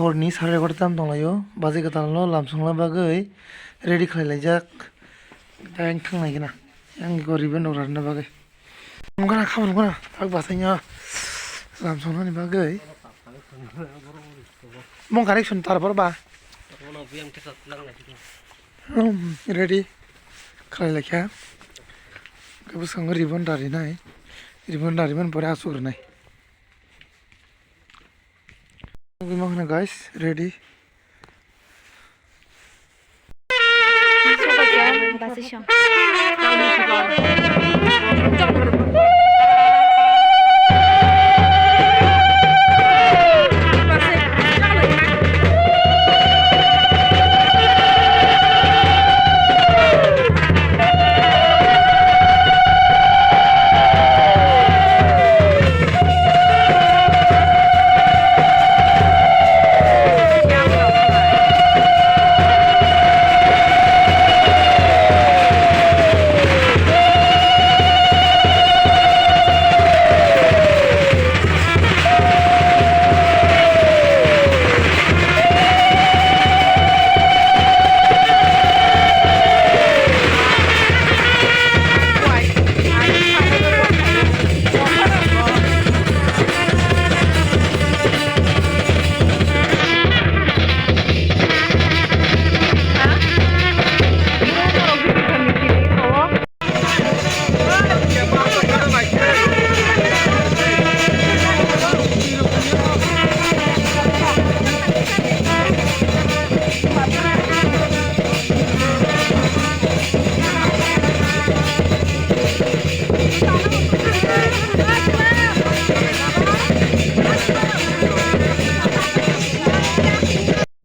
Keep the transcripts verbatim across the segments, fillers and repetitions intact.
Horni sare egaroh tam tonglaio, bajai kwtalno lamsongna bagwi ready khlai laijak. Da wng thang nai gana, yang go ribbon rok rarna bagwi. Nungkha na, kha nungkha na, tak basaino lamsongnani bagwi. Mong correction tar bor ba. Hmm, ready khlai laikha. Khe bwskango ribbon rarinai, ribbon rariman pore asuk rwnai. Nugwi mankha guys, ready.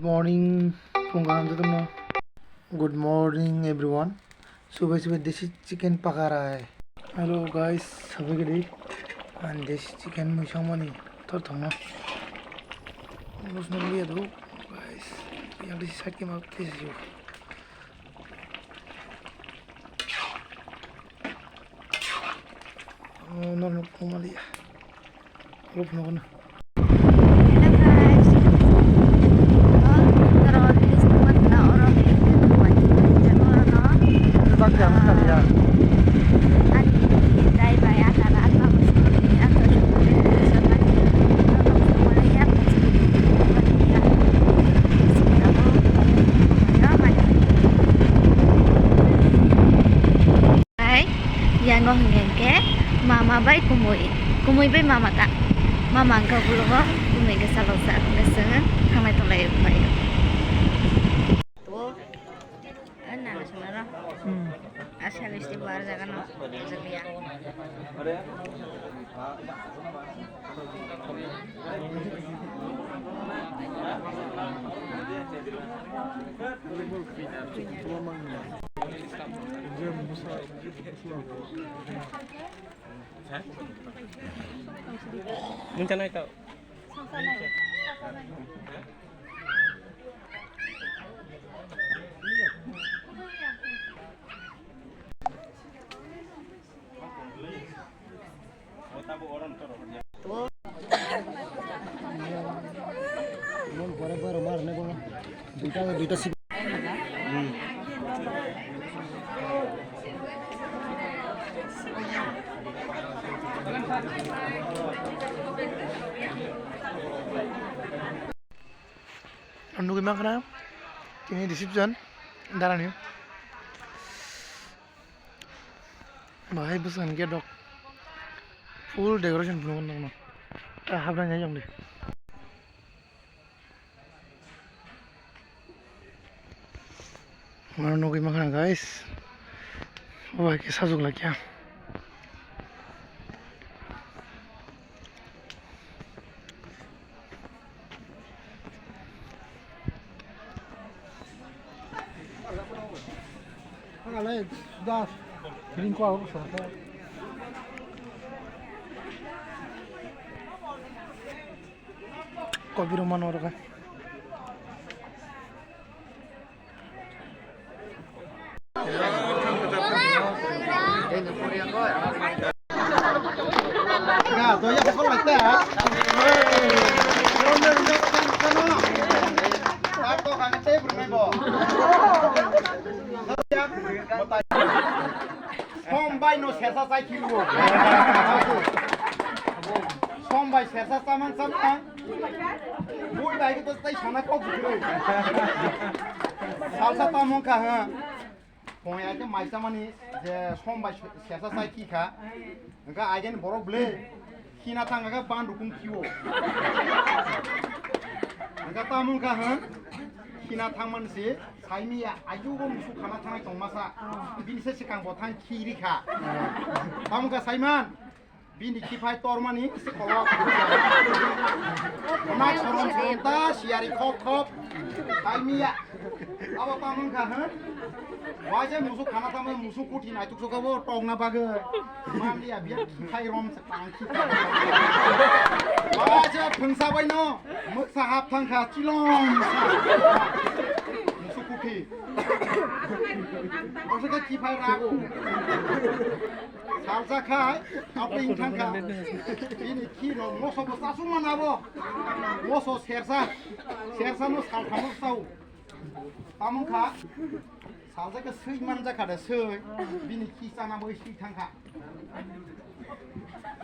Morning, phung kaham jotono. Good morning, everyone. Subai subai desi chicken pakara hai. Hello guys, sabai gidi. Ang desi chicken mui songmani tor thangno. Bosno liya do guys. Yang desi side ke ma tesi yo. Oh, no, no, no, liya. Hello guys. Oh, toro village tongma khna oro village tongma khna oro no. Ani dai bai ata rat ba musti ata sumare ya. Hai, yango hwnkhe hwnkhe mama bai kumui, kumui bai mama ta. Mama hwnkhe ulo o kumui khe chalokjak hwnkhe chwng thanglai tonglaio. Hmm. Asa bisti bar jaga no. Nung chanai tau. Nugwi mankha na tini reception darani. Bahai bwskango gate rok full decoration phunukgo nokno. Ta habra nai jong de. Mano nugwi mankha na guys. Obo hai khe sajwk laikya. Kopi rok mano oro khe. Sombai sersa chamang chamang. Bui bai to tai sana kok bukre. Salsa tamung kha ha. Pongya ke maisa mani je sombai sersa sai ki kha. Engka agen borok ble. Khina thang kha ban rukung khiwo. Engka tamung kha ha. Khina thang man si. Saimiya, ajugo musu khana thangnai tongmasa. Bini se sikang bo thang khiri kha. Tamo kha Saiman. Bini khiphai tormani se kolok. Onak sorom sorom ta, siyari khop khop. Saimiya. Abo tamo kha, ha? Waje musu khana tamo musu kuthi naituk sokabo tongna bagwi. Manliya biya khiphai rom se. Baja phungsa baino, muksa hap thangkha, chilong sa. Musu kuthi. Musu khe khiphai rago. Salsa khai, aping thangkha. Bini khi no moso bo sasu manabo. Moso sersa. Sersa no salthamo sao. Tamung kha. Salsa khe swi manjakha de swi. Bini khi chana bo swi thangkha.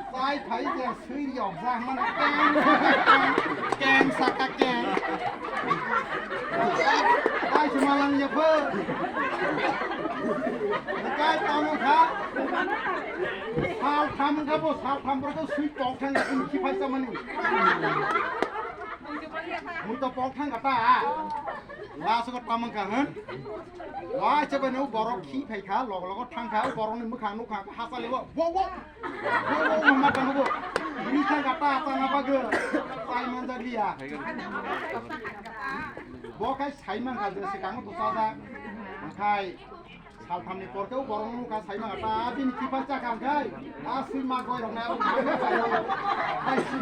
Chai phai je swi riyok jak mano keng, keng saka keng. Chai se malang ya pho. Kai tamo kha. Sal tham kha bo, sal tham bro swi pok thang kha, swi phai sa mani. Mui to pok thang kha ta. Last ko tamang kha han. Wah, chebe no borok khi phai kha, log log thang kha, borok ni mukhang nukha, ha sa lewo, wo, wo. Wo, wo, wo, ma tang wo. Ni thang kha ta, ta na bagwi. Sai man ja liya. Bo khai sai man kha, je se kang to sa da. Khai sal tham ni por ke borok nukha sai man kha ta, bini khi phai cha kha khai. A si ma goi rok na. Khai si.